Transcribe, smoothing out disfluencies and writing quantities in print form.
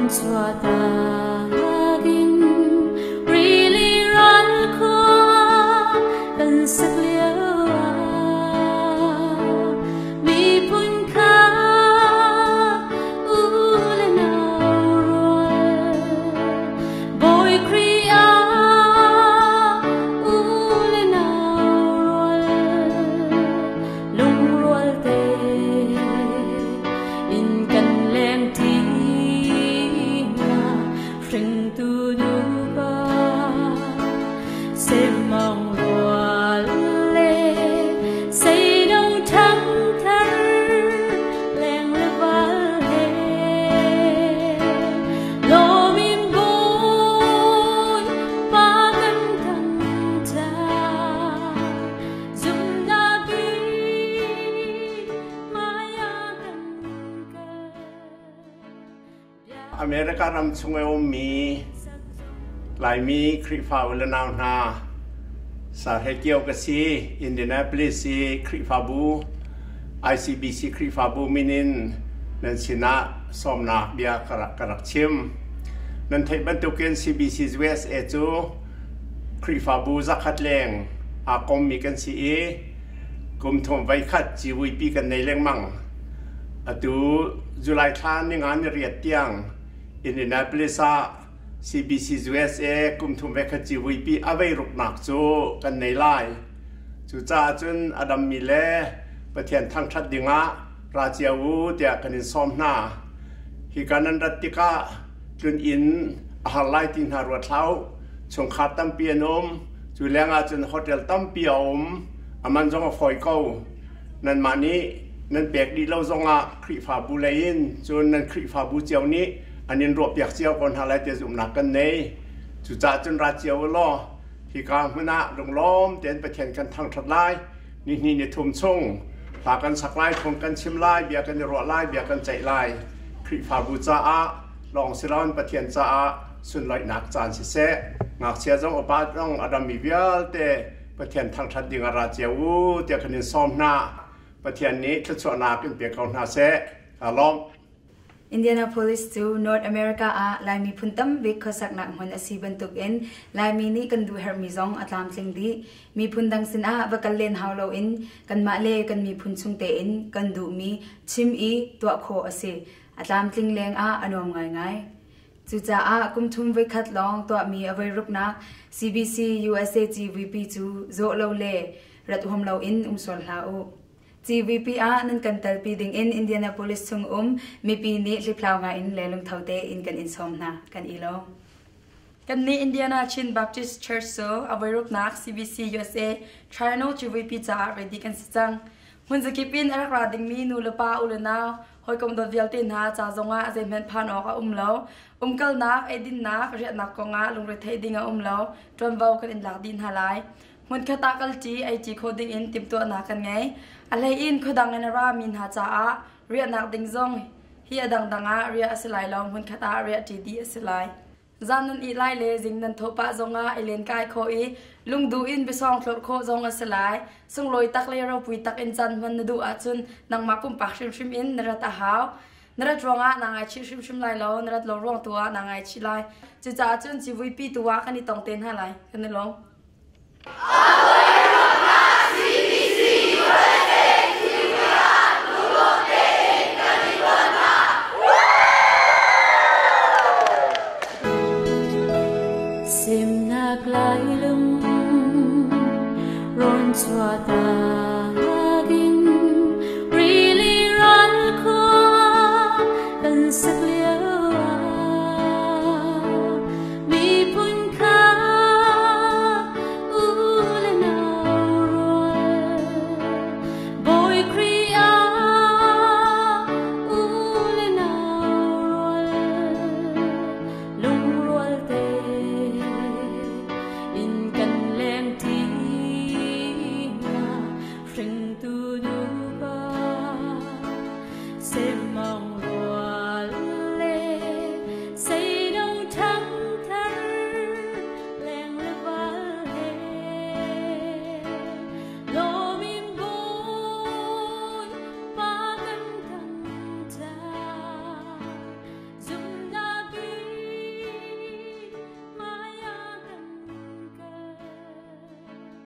Rawn rili ral khua kan sak lio ah miphun kha u le nau rual Bawi Khrih ah u le nau rual lungrual te in kan leng ṭi hna hringtu nupa semmawng rual le seino ṭhangthar leng le val he lawm in Bawipa kan thangṭhat zumhnak in hmaiah kan kal. America ram chung i ummi Laimi Khrihfa u le nau hna, Sarhe Kio ka si, Indianapolis i Khrihfabu, ICBC Khrihfabu min in nan sinah sawmnak bia ka rak chim. Nan theih bantukin CBC USA cu Khrihfabu zakhat leng aa kommi kan si i kum thum voikhat civuipi kan nei lengmang. Atu July thla ninga ni riat tiang Indianapolis ah CBC USA kum thum voikhat civuipi a vei ruknak cu kan nei lai. Cucaah cun a dammi le Pathian thangṭhat dingah ra cio u tiah kan in sawm hna. Hika nan rat tikah tlun inn a har lai ti hna ruat hlah u. Chungkhar tampi an um. Cu lengah cun hotel tampi a um. A man zong a fawi ko. Nanmah nih nan pek dih lo zongah Khrihfabu lei in cun nan Khrihfabu cio nih an in ruahpiak cio ko hna lai ti zumhnak kan nei. Cucaah cun ra cio u law hika hmun ah lunglawm tein Pathian kan thangṭhat lai. Nihnih ni thum chung hla kan sak lai, phung kan chim lai, bia kan i ruah lai, bia kan ceih lai. Khrihfabu caah lawng si loin Pathian caah sunlawinak caan siseh, ngakchia zong upa zong a rammi vialte Pathian thangṭhat ding ah ra cio u tiah kan in sawm hna. Pathian nih thluachuahnak in pe ko hna seh. Kaa lawm. Indianapolis cu North America ah Laimi phun tambik khuasaknak hmun a si bantukin Laimi nih kan duhherhmi zong a tlamtling dih. Miphun dang sinah va kal len hau loin kanmah le kan miphun chung tein kan duhmi chim i tuah khawh a si. A tlamtling lengah a nuam ngaingai. Cucaah kum thum voikhat lawng tuahmi a voiruknak CBC USA GVP cu zawh lo le rat huam loin um sual hlah u. GVP ah nan kan telpi dingin Indianapolis chung um mipi nih hliphlau ngaiin le lungtho tein kan in sawm hna. Kan i lawm. Kannih Indiana Chin Baptist Church cu a voiruknak CBC USA Triennial GVP caah ready kan si cang. Hmun zakip in a rak ra dingmi nu le pa, u le nau, hawikom dawt vialte hna ca zongah zeihmanh phan awk a um lo. Umkalnak, eidinnak, riahnak kongah lungretheih ding a um lo. Ṭuanvo kan in lak dih hna lai. Hmunkhat ah kalṭi, eiṭi khawh dingin timhtuahnak kan ngei. A hleiin khuadang in a rami hna caah riahnak ding zong hi a dangdang ah riah a si lai lo, hmunkhat ah riahṭi dih a si lai. Zan nan ih lai le zing nan thawh pah zongah i lenkai khawh i lungduh in biasawng thlawrh khawh zong a si lai. Sunglawi tak le ropui tak in caan hman na duh ahcun nangmah pumpak hrimhrim in na rat a hau. Na rat ruangah naa ngaichih hrimhrim lai lo, na rat lo ruang tu ah naa ngaichih lai. Cucaah cun civuipi tu ah kan i tong te hna lai. Kan i lawm. Semnak lai lung rawn chuah ta.